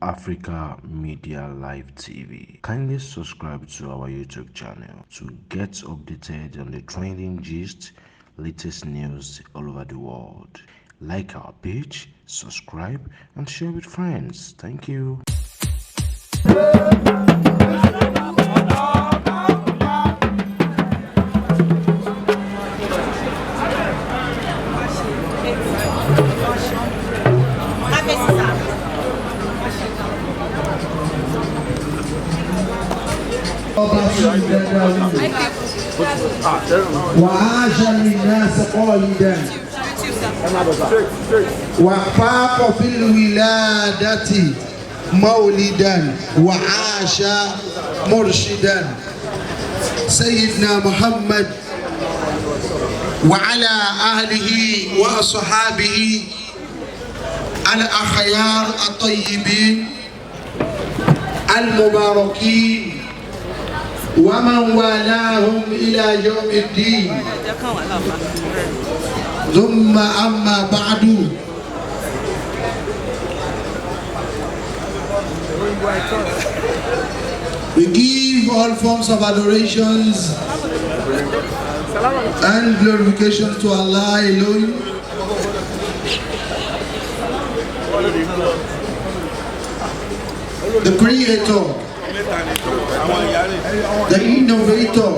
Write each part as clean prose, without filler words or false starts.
Africa Media Live TV. Kindly subscribe to our YouTube channel to get updated on the trending gist, latest news all over the world. Like our page, subscribe, and share with friends. Thank you. وعاش للناس قائدا وفاق في الولادة مولدا وعاش مرشدا سيدنا محمد وعلى أهله وأصحابه الأخيار الطيبين المباركين ومن والاهم إلى يوم الدين ثم أما بعد. We give all forms of adorations and glorifications to Allah alone, the Creator, the Innovator,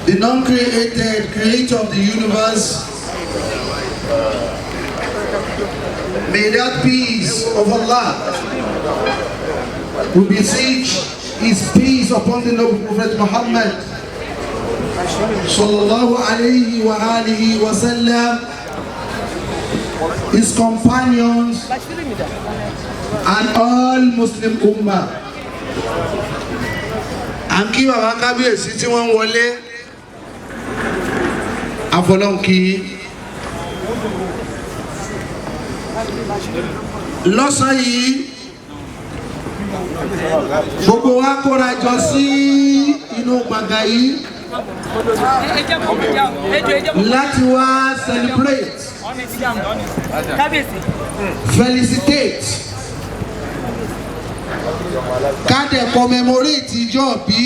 the non-created Creator of the universe. May that peace of Allah, we beseech His peace upon the noble Prophet Muhammad sallallahu alayhi wa alihi wa sallam, his companions and all Muslim Ummah. À ń kí bàbá kábíyèsí tí wọ́n ń wọlé àfọlọ́nkì lọ́sàn-án yìí. Gbogbo wa kóra jọ sí inú gbàngàn yìí láti wá celebrate, felicitate, ká dẹ̀ commemorate ìjọ bí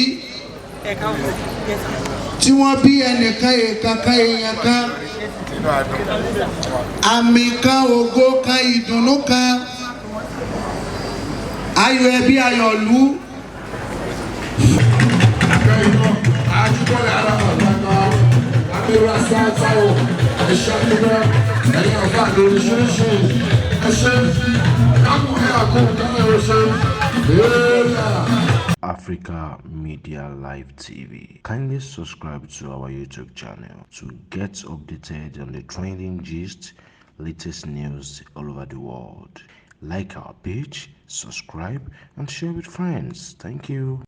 tí wọ́n bí ẹnìkan, èèkàn kan, èèyàn kan, àmì kan, ògo kan, ìdùnnú kan, ayọ̀ ẹbí, ayọ̀ ìlú. Àjùbọ̀lẹ̀ ara bàbá àmìrà sáátáwò ẹ̀ṣẹ́ nígbà ẹ̀yìn ọ̀fà lóríṣiríṣi ẹ̀ṣẹ́ kákùnrin àkókò ẹ̀ṣẹ́ ẹ̀ẹ́dà. Africa Media Live TV. Kindly subscribe to our YouTube channel to get updated on the trending gist, latest news all over the world. Like our page, subscribe, and share with friends. Thank you.